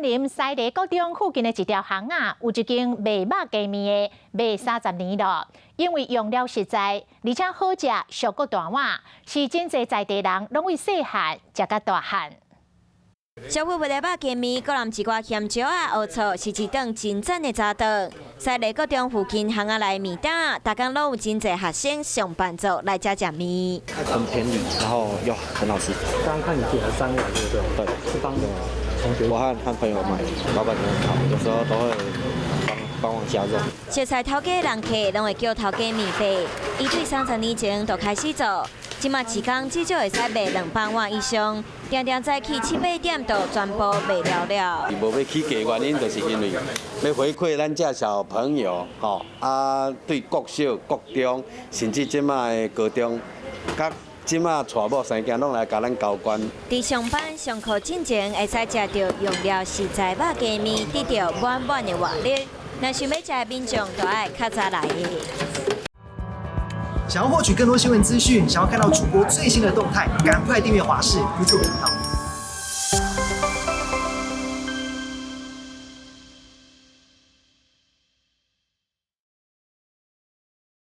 雲林西螺國中附近的一條巷仔，有一間賣肉雞麵的，賣30年囉。因為用料實在，而且好食，俗閣大碗，是真濟在地人攏為細漢食甲大漢。小火的肉雞麵，閣含一寡鹹椒仔、烏醋，是一頓真讚的早頓。西螺國中附近巷仔內麵檔，逐工攏有真濟學生上班族來遮食麵。很便宜，然後又很好吃。剛剛看你點了三碗，對不對？對，是幫同學。我和朋友買，老闆娘很好，有時候都會幫忙加肉。熟似頭家人客攏會叫頭家麵伯，伊對30年前就開始做，這馬一工至少會使賣200碗以上，定定早起七八點就全部賣了了。無欲起價原因就是因為欲回饋咱遮小朋友，吼啊，對國小、國中，甚至這馬的高中，佮這馬娶某生囝攏來共咱交關。佇上班上課進前，會使食著用料實在肉雞麵，得著滿滿的活力。若想欲食的民眾，就愛較早來。想要獲取更多新聞資訊，想要看到主播最新的動態，趕快訂閱華視 YouTube 頻道。